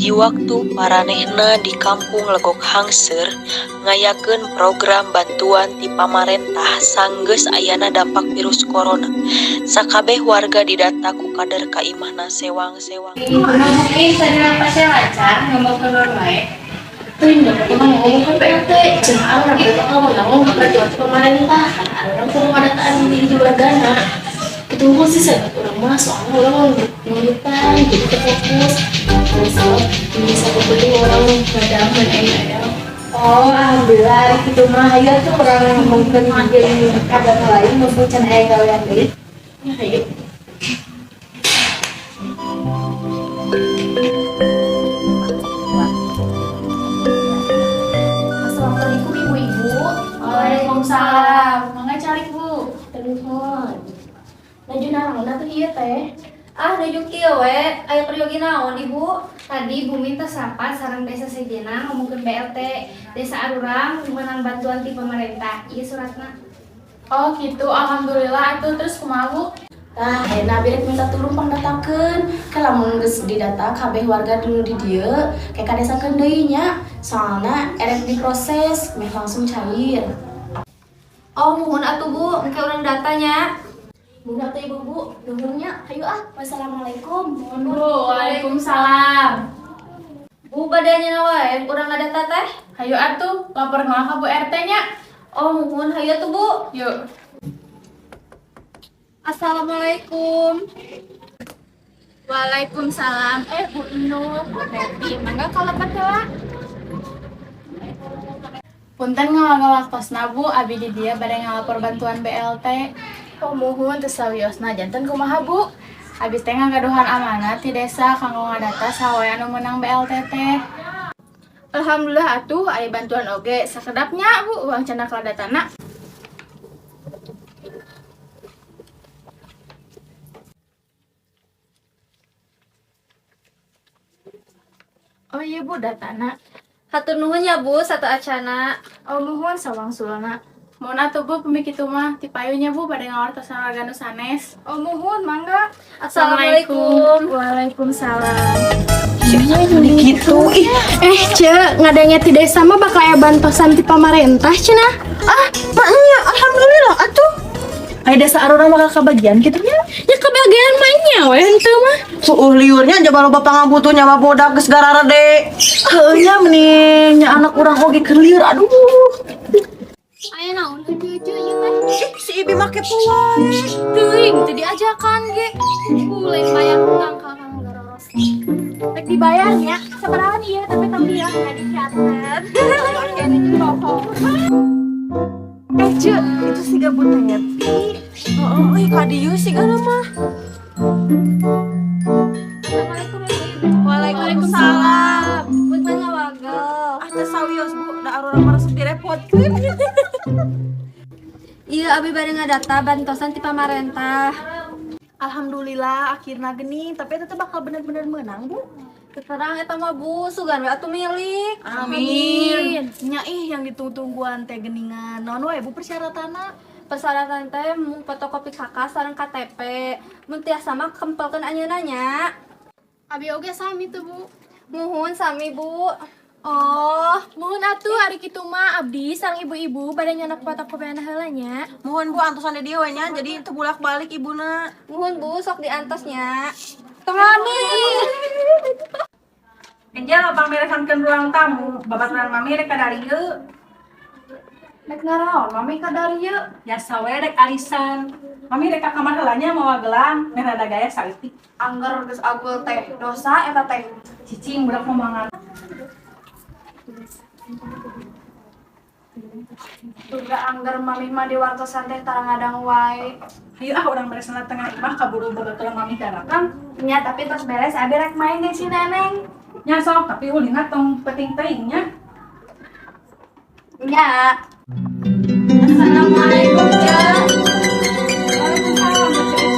Hiji waktu paranehna di kampung Legok Hangseur ngayakeun program bantuan ti pamarentah sanggeus ayana dampak virus corona. Sakabeh warga didata ku kader ka imahna sewang-sewang. Mungkin tadi pasnya lancar, ngomong keluar wae. Teuing da mah ngomong BLT, cenah urang teh bakal menang bantuan pemerintah kan urang kudu ngadataan di hiji wargana. Kitu mah sih sahabat urang mah, soalnya urang ngelutan jadi teu fokus. Terus bisa penting urang ngadaman aya. Oh, alhamdulillah gitu mah. Hayu tuh urang ngomongkeun jeung kabar lain mumpung can aya gawean deui. Ya hayu. Assalamualaikum, ibu-ibu. Waalaikumsalam. Mangga calik, Bu. Nuhun. Nuju naraon atuh ieu teh? Ah, nuju kieu we, aya peryogi naon, Ibu? Tadi Bumi teh rapat sareng desa sejenna ngomongkeun BLT. Desa arurang menang bantuan ti pemerintah. Ieu suratna. Oh, gitu. Alhamdulillah atuh, terus kumaha, Bu? Tah, ayeuna abi rek minta tulung pangdatakeun. Ke lamun geus didata kabeh warga dulu di dieu, ke ka desakeun deui nya. Soalna erek diproses meh langsung cair. Oh, muhun atuh, Bu, engke urang datanya. Muhun atuh, Ibu, Bu. Nuhun nya. Hayu ah. Wassalamualaikum. Nuhun, Bu. Waalaikumsalam. Bu, badanya wae urang ngadata teh. Hayu atuh, lapor heula ka Bu RT nya. Oh, muhun, hayu atuh, Bu. Yuk. Assalamualaikum. Waalaikumsalam. Eh, Bu Nur, Bu Teti, mangga kalebet heula. Punten ngawagel waktosna, Bu, abi di dieu bade ngalapor bantuan BLT. Oh, muhun, teu sawiosna, janten kumaha, Bu? Abi teh ngagaduhan amanat di desa kanggo ngadata saha wae anu meunang BLT teh. Alhamdulillah atuh aya bantuan oge. Sakedap nya, Bu, urang candak datana. Oh iya, Bu, datana. Hatur nuhun ya, Bu, sateuacanna. Oh, muhun, sawangsulna. Muhun atuh, Bu, pami kitu mah ti payun nya, Bu, bade ngawartosan warga nu sanes. Oh, muhun, mangga. Assalamualaikum. Waalaikumsalam. Gitu ih. Eh, Ce, ngadenge ti desa mah bakal aya bantosan ti pamarentah cenah. Ah, maknya alhamdulillah atuh. Aya desa arurang bakal kebagian gitu nya. Ya kebagian mah nya we henteu mah. Suuh liurnya jaba loba pangabutuh nya mah bodak geus gararede. Heueuh nya, meni nya anak urang oge keur lieur, aduh. Aya naon heueuh ieu teh? Ih, si Ibi mah kepo wae. Teuing teu diajakan ge. Bu, lain bayar hutang ka Kang Garoros. Rek dibayarnya, sabarahan ieu tapi tong dia nggak dicatat. Kayaknya jeung bohong. Eh, Ce, itu si gabut Teti. Heeh, euy ka dieu sih gana mah. Assalamualaikum, Ibu-ibu. Waalaikumsalam. Punten ngawagel. Ah, teu sawios, Bu, da arurang mah resep direpotkeun. Iya, abi bade ngadata bantosan ti pamarentah. Alhamdulillah akhirnya geni, tapi itu bakal bener-bener menang, Bu. Terang eta mah, Bu, sugan we atuh milik. Amin. Nya ih, yang ditunggu-tungguan teh geningan. Naon wae, Bu, persyaratanna? Persyaratan teh mung fotokopi KK sareng KTP. Mun tiasa mah kempelkeun anjeunna nya. Abi oge sami tuh, Bu. Muhun, sami, Bu. Oh, muhun atuh ari kitu mah abdi sareng ibu-ibu bade nyandak fotokopian heula nya. Muhun, Bu, antosan di dieu we nya, jadi teu bolak-balik ibuna. Muhun, Bu, sok diantos nya. Tongani. Enjal pangberesankeun ruang tamu, babaturan mami rek ka darieu. Rek naraon mami ka darieu? Biasa we rek arisan. Mami rek ka kamar heula nya mawa gelang, meh rada gaya saeutik. Angger geus agul teh, dosa eta teh. Cicing budak momangan. Duga angger mami mah diwartosan teh tara ngadang wae. Hayu ah, urang beresna tengah imah kaburu babaturan mami datang. Nya, tapi tos beres abi rek main jeung si Neneng. Nya sok, tapi ulina tong penting teuing nya. Nya. Assalamualaikum, Cek. Waalaikumsalam, Cek.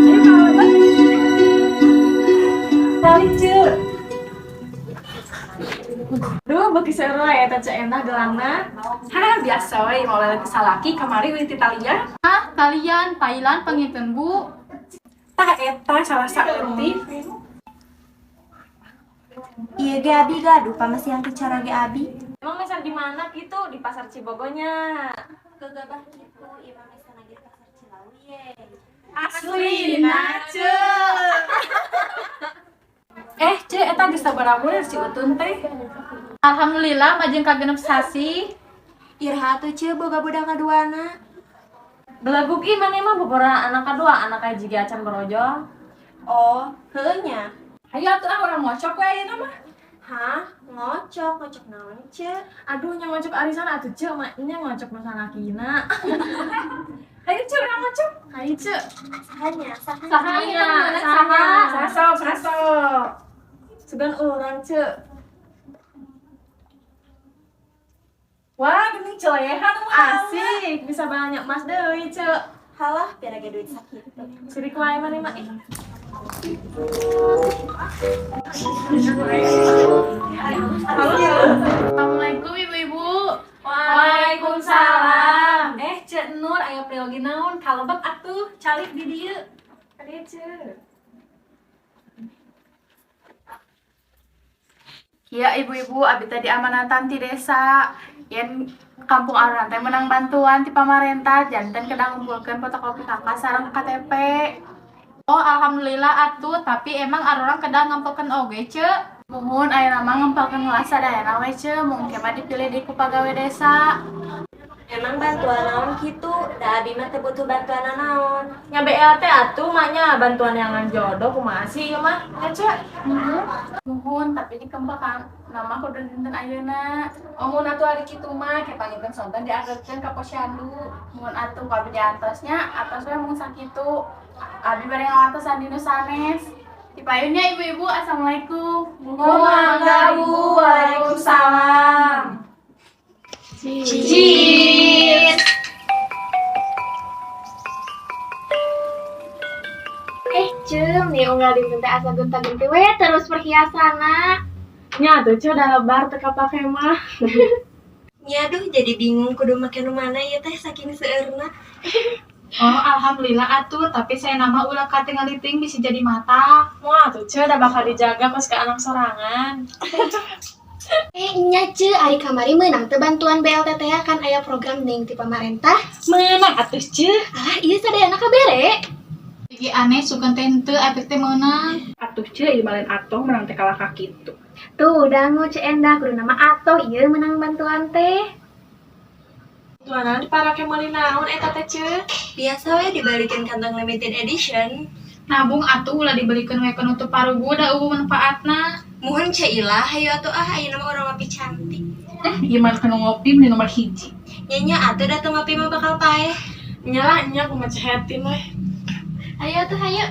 Ayo kalebet. Balik, Cek. Duh, beuki seru ya eta Ceu Endah gelangna. Hah, biasa we mau lagi salaki kamari euy ti Talian. Hah, kalian Thailand panginten Bu. Tah eta salah saeutik. Ieu ge abi gaduh pamasihan ti cara ge abi. Emang meser di mana gitu? Di pasar Cibogonya. Gegabah kitu ieu mah meser di pasar Cilawu ye. Aslina, Ceu. Eh, Ceu, eta geus sabaraha bulan si Utun teh? Alhamdulillah majeng ka 6 sasih. Iraha atuh Ceu boga budak kaduana? Beleguk ih maneh mah bobora anak kadua, anak aya jiga acan borojol. Oh, heueuh nya. Hayu atuh ah urang ngocok we ayeuna mah. Hah? Ngocok, ngocok naon Ceu? Aduh, nya ngocok arisan atuh Ceu, mah nya ngocok nu salakina. Hayu Ceu urang ngocok. Hayu Ceu. Sahanya, saha? Saha saha? Sasok, sasok. Sugan urang Ceu. Wah, geuning celehan mah. Asik, bisa banyak mas deui Ceu. Halah, biar ge duit sakitu. Sirik wae maneh mah ih. Assalamualaikum ibu-ibu. Waalaikumsalam. Eh, Ceu Nur aya priyogi naon? Kalebet atuh, calik di dieu. Kadieu Ceu. Iya ibu-ibu, abi tadi amanatan ti desa. Yen kampung arurang teh menang bantuan ti pamarentah janten kedah ngumpulkeun fotokopi KK sareng KTP. Oh, alhamdulillah atuh, tapi emang arurang kedah ngempelkeun oge, Ceu. Muhun ayeuna mah ngempelkeun heula sadayana we, Ceu, mungkin mah dipilih di ku pagawe desa. Emang bantuan naon kitu? Da abi mah teu butuh bantuan naon. Nya BLT atuh mah nya bantuan yang jodoh kumaha sih ieu mah? Ya, Ceu. Muhun, tapi dikempelkan nama kudu dinten ayeuna. Oh, mun atuh ari kitu mah ke panginten sonten diagetkeun ka posyandu. Muhun atuh ku abi diantosnya, atos we mung sakitu. Abi bade ngawartosan dinu sanes. Dipayun ya ibu-ibu, assalamualaikum. Muhun mangga Bu, waalaikumsalam. Cheers. Eh, Ceu, nih unggal dinten teh asa gonta-ganti we terus perhiasanna. Nya atuh Ceu da lebar teu kapake mah. Nya aduh jadi bingung kudu make nu mana ieu teh saking seueurna. Oh, alhamdulillah atuh, tapi saya nama ulah katingali ting bisa jadi mata. Moal atuh Ceu da bakal dijaga kos ke anak sorangan. Eh, nya Ceu, ari kamari meunang teu bantuan BLT teh kan aya program ning ti pamarentah. Meunang atuh Ceu. Ah, ieu sadayana kabere. Iki aneh sugan teh henteu efek teh meunang. Atuh Ceu ieu mah lain atoh menang teh kalah ka kitu. Tuh, dangu Ceu Endah kudu nama atoh ieu meunang bantuan teh. Bantuan diparake meuli naon eta teh Ceu? Biasa we dibalikin kantong limited edition. Nabung atuh ulah dibelikeun we nutup parugu da eueuh manfaatna. Muhun Ceu Ilah, hayu atuh ah ayeuna mah urang ngopi cantik. Ieu mah kanu ngopi meni nomor 1. Nya nya atuh da teu ngopi mah bakal paeh. Nya lah nya kumaha cehetin we. Ayo tuh, hayu.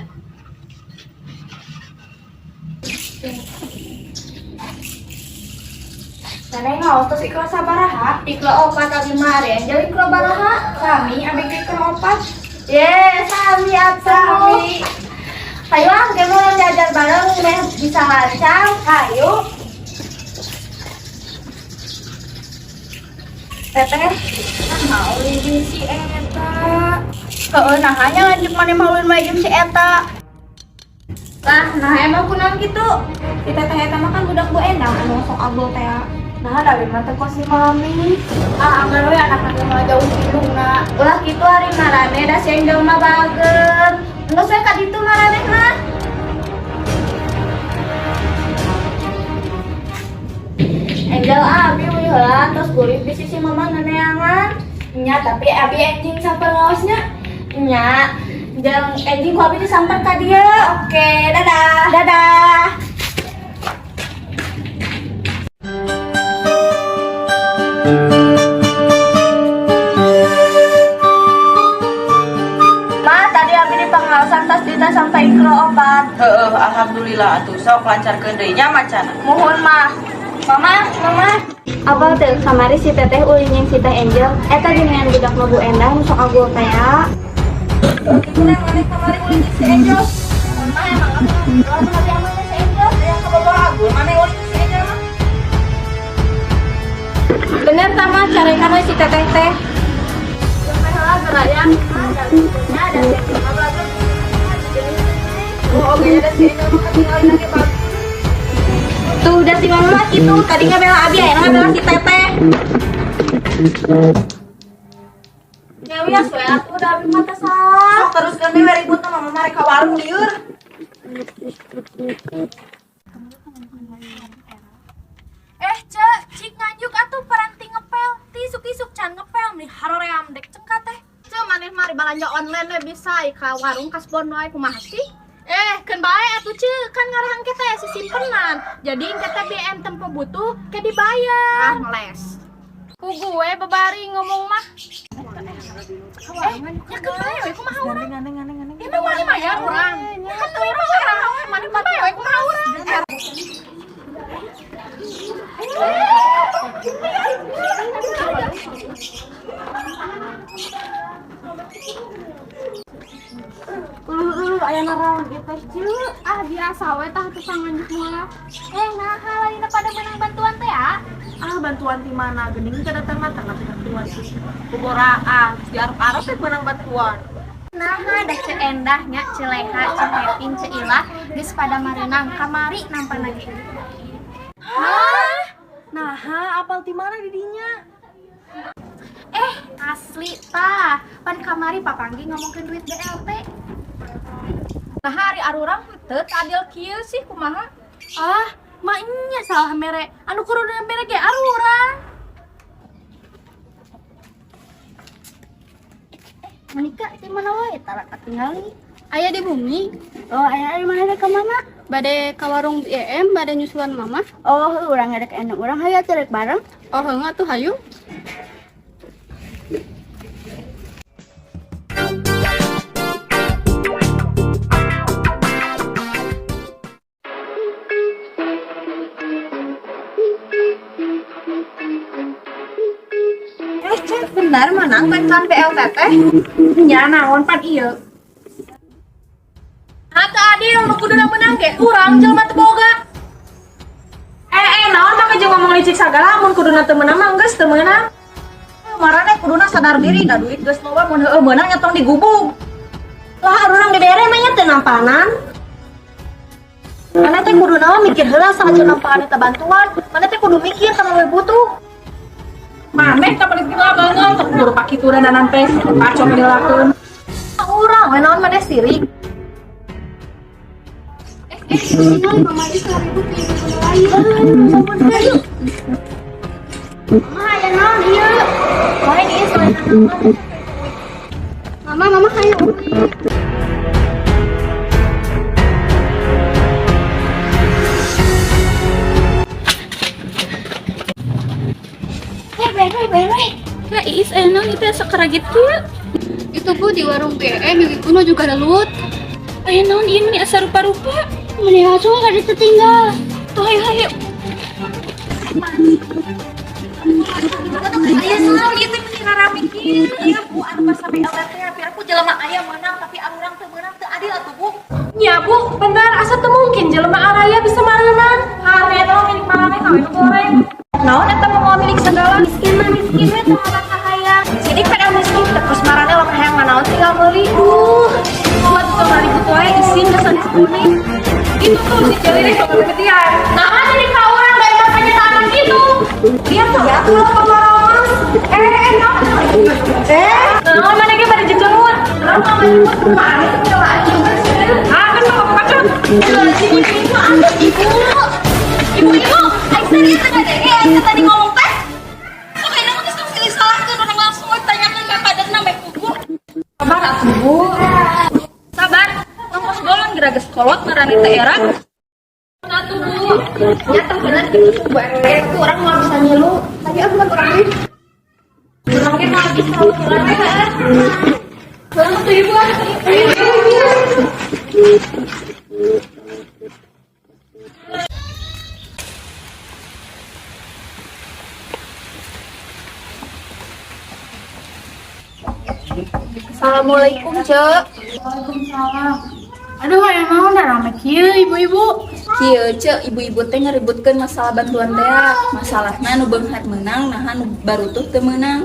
Neneng ngaos ikro sabaraha? Ikro opat abi mah ari Angel ikro baraha? Sami abi ge ikro opat. Ye, sami atuh. Sami. Hayu ah, ge mau jajan bareng meh bisa lancar. Hayu. Teteh, nah ulin jeung si eta. Heeh, nah hanya lanjut maneh mah ulin wae jeung si eta. Lah, nah emang kunaon kitu? Si teteh eta mah kan budak Bu Endang anu sok agul teh. Nah, da mah teu kos si mami. Ah, anggar we anak-anak mah jauh hidungna. Ulah kitu ari marane da si Angel mah bager. Geus we ka ditu maraneh mah. Angel ah, abi uih heula tos gulih di sisi mama neneangan. Nya, tapi abi enjing samper ngaosnya. Nya, jeung enjing ku abi disamper ka dieu. Oke, dadah. Dadah. Ma, tadi abi di pengaosan tas dita sampai ikro opat. Heeh, alhamdulillah atuh sok lancarkeun deui nya macana. Muhun mah. Mama, mama. Apal teu kamari si teteh ulin jeung si teh Angel eta geningan budak mah Bu Endang nu sok agul teh. Kurang maneh kamari ulin jeung si Angel. Mama emang aku lamun abi aman teh si Angel. Aya kabogoh agul maneh ulin jeung si Angel mah. Eta mah carekan we si teteh teh. Tuh udah si mama mah gitu, tadi ngabela abi ayeuna ngabela si teteh. Ya wias we atuh da abi mah teh salah. Sok teruskeun deui we ribut mah mama rek ka warung lieur. Eh, Cek, cik nganjuk atuh paranti ngepel. Ti isuk-isuk can ngepel meni haroream dek cengkat teh. Ceu maneh mah balanja online we bisa ka warung kasbon wae kumaha sih? Eh, keun bae atuh Ceu, kan ngarahang kita ya sisimpenan. Jadi engke teh BM tempo butuh ke dibayar. Ah, ngeles. Ku gue babari ngomong mah. Eh, ya keun bae we kumaha urang? Emang maneh mayar urang? Ya kan teu urang we, maneh mah bae we kumaha urang? Aya naraon ieu teh Ceu? Ah, biasa we tah tukang nganjuk moal. Eh, nah lainna pada menang bantuan teh ya. Ah, bantuan ti mana? Geuning teu datang mah tengah bantuan sih. Boboraan, diarep-arep teh menang bantuan. Nah, da Ceu Endah nya, Ceu Leha, Ceu Kevin, Ceu Ilah geus pada mareunang kamari nampana ge. Hah? Naha, apal ti mana di dinya? Eh, asli tah. Pan kamari papanggih ngomongkeun duit BLT. Nah, hari arurang teu adil kieu sih kumaha? Ah, maknya salah mere. Anu kudu mere ge arurang. Monika di mana wae tara katingali? Aya di bumi, Oh, aya di mana ka mana? bade ka warung BM, bade nyusulan mama. Oh, urang rek enak urang hayu atuh rek bareng. Oh, heung atuh hayu. Eh, Cek, benar menang bantuan BLT teh? Nya naon pan ieu. Hata adil nu kudu menang ge urang jelema teu boga. Eh, naon mah jeung ngomong licik sagala mun kuduna teu meunang mah geus teu meunang. Marane kuduna sadar diri da duit geus loba mun heueuh meunang nya tong digubug. Lah arurang dibere mah nya teu nampanan. Maneh teh kuduna mah mikir heula saacan nampanan eta bantuan. Maneh teh kudu mikir kana we butuh. Maneh teh paling gila banget teu kudu pakituran danan teh kacau dilakeun. Urang we naon maneh sirik. Eh, tinggal mama aja 1.000 ke ibu lain. Mama aya naon ieu? Lain ieu selain naon. Mama, mama hayu. Eh, bere bere. Ya, Iis aya naon itu asa karagit kieu. Itu Bu di warung BM ibu kuno juga lelut. Aya naon ieu meni asa rupa-rupa. Meni langsung ka ditu tinggal. Tuh hayu hayu. Aya naon ieu teh meni rarame kieu. Ieu Bu anu pas BLT teh piraku jelema aya meunang tapi arurang teu meunang teu adil atuh Bu. Nya Bu, bener asa teu mungkin jelema araya bisa mareunang. Hare eta mah milik maraneh kawe nu goreng. Naon eta mah moal milik segala. Miskin mah miskin we teu hayang. Sidik pada miskin terus marane lamun hayang manaon tinggal meuli. Duh, buat tukang ribut wae isin geus sanes kuning. Itu tuh si Celi deh kebetian. Nah, jadi ka urang da emang kenyataan gitu. Dia tuh ya tuh pamaroman. Eh, naon? Naon mana ge bari jejengut. Naon mah jemput kumaha teh ngelaan juga sih. Ah, kan mah bacot. Ibu, ibu, ibu, aing serius teh ngadenge aing tadi ngomong teh. Sok ayeuna mah geus tong silih salahkeun urang langsung we tanyakeun ka kaderna meh kuku. Sabar atuh, Bu. Sabar. Tong kos golong geura geus kolot marane teh era. Atuh, Bu. Nyata bener gitu Bu RT itu orang mau bisa ngilu, tapi aku kan orang ini. Urang ge mah bisa urang ge. Urang tuh ibu ah. Assalamualaikum, Cek. Waalaikumsalam. Aduh, aya naon da rame kieu ibu-ibu. Kieu ce, ibu-ibu teh ngaributkeun masalah bantuan teh. Masalahna nu beunghar meunang, naha nu barutuh teu meunang.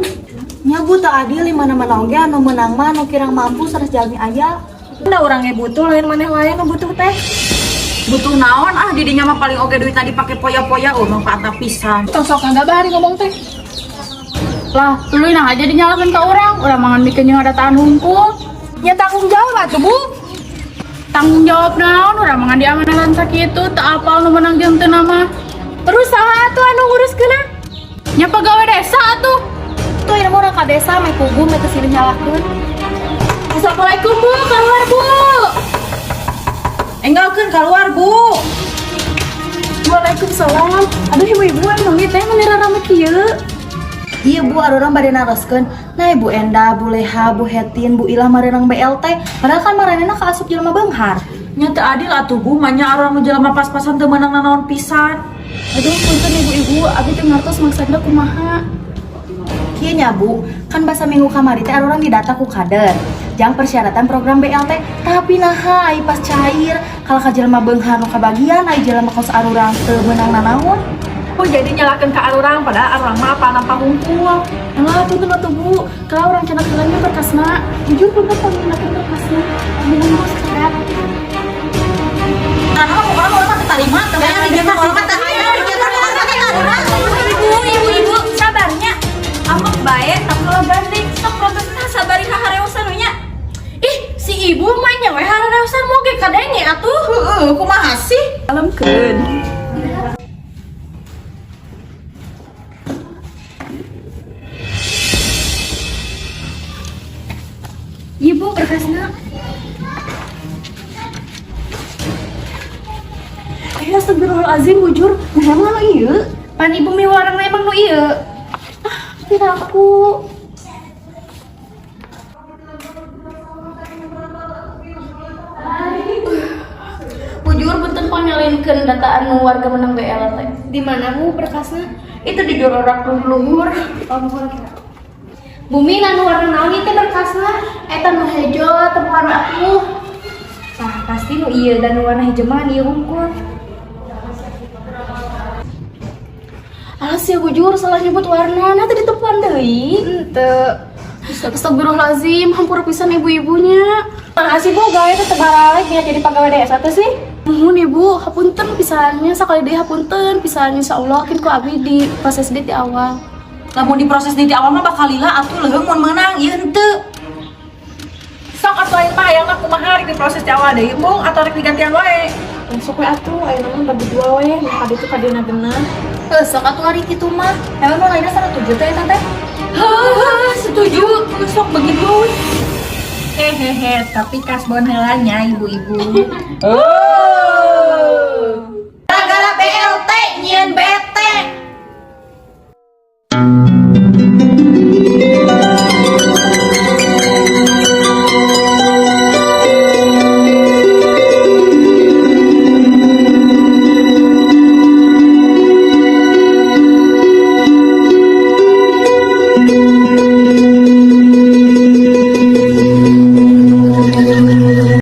Nya Bu, teu adil di mana-mana oge anu meunang mah anu kirang mampu sanes jalmi aya. Da urang ge butuh, lain maneh wae nu butuh teh. Butuh naon ah, didinya mah paling oge duitna dipake poya-poya, oh manfaatna pisan. Tong sok ngagabah hari ngomong teh. Lah, tuluy nah aja dinyalahkeun ka urang. Urang mangan mikeun jeung ngadataan hungkul. Nya tanggung jawab atuh, Bu. Tanggung jawab naon, urang mangan diamanatan sakitu teu apal nu meunang jeung teu mah. Terus saha atuh anu nguruskeunna? Nya pegawai desa atuh. Tuh ini urang ka desa meh kubu meh teu silih nyalahkeun. Assalamualaikum, Bu, keluar, Bu. Enggalkeun keluar, Bu. Waalaikumsalam. Aduh ibu-ibu, emang ieu teh meni rame kieu? Iya Bu, arurang bade naroskeun. Nah Ibu Enda, Bu Leha, Bu Hetin, Bu Ilah marenang BLT. Padahal kan maranehna kaasup jelema beunghar. Nya teu adil atuh Bu, manya arurang nu jelema pas-pasan teu meunang nanaon pisan. Aduh, punten ibu-ibu, abi teu ngartos maksudna kumaha. Kieu nya Bu, kan basa minggu kamari teh arurang didata ku kader. Jang persyaratan program BLT, tapi naha ai pas cair kalau ka jelema beunghar nu kabagian, ai jelema kos arurang teu meunang nanaon. Oh jadi nyalahkeun ka arurang, padahal arurang mah apa nampa hungkul. Alah, punten atuh Bu. Kalau urang cenah heula nya berkasna. Jujur punten pangminakeun berkasna. Nuhun Bu sakedap. Karena mah pokoknya urang mah teu tarima, teu hayang digeuna urang mah teu hayang digeuna urang mah teu tarima. Ibu, ibu, ibu, sabarnya. Ambek bae tapi kalau gandeng sok prosesna sabari hahareosan we nya. Ih, si ibu mah nya we hareosan moge kadenge atuh. Heeh, kumaha sih? Alemkeun. Ibu berkasna. Eh, astagfirullahalazim, bujur. Nah, emang anu ieu? Pan ibu miwarang emang nu ieu. Piraku. Bujur punten panyalinkeun data anu warga menang BLT. Di mana Bu berkasna? Itu di jororak luhur. Bumi nu warna naon ieu teh berkasna? Eta nu hejo temuan aku. Tah pasti nu ieu dan nu warna hijau mah ieu hungkul. Alas ya bujur salah nyebut warna, nanti ditepuan deui. Henteu. Astagfirullahalazim, hampura pisan ibu-ibunya. Makasih Bu, gawe teh teu baralek nya jadi pegawai desa teh sih. Nuhun ibu, hapunten pisannya sakali deui hapunten pisan, insyaallah kin ku abi di proses di awal. Lamun diproses di awal mah bakal lila atuh leuheung mun meunang ieu henteu. Sok atuh aing mah hayang mah kumaha rek diproses di awal deui embung atau rek digantian wae. Sok we atuh, ayeuna mah bagi dua we, nu ka ditu ka dieuna geunah. Heuh, sok atuh ari kitu mah. Emang nu lainna 107 teh eta teh? Heuh, setuju. Sok bagi dua we. Hehehe, tapi kasbon heula nya ibu-ibu. Oh.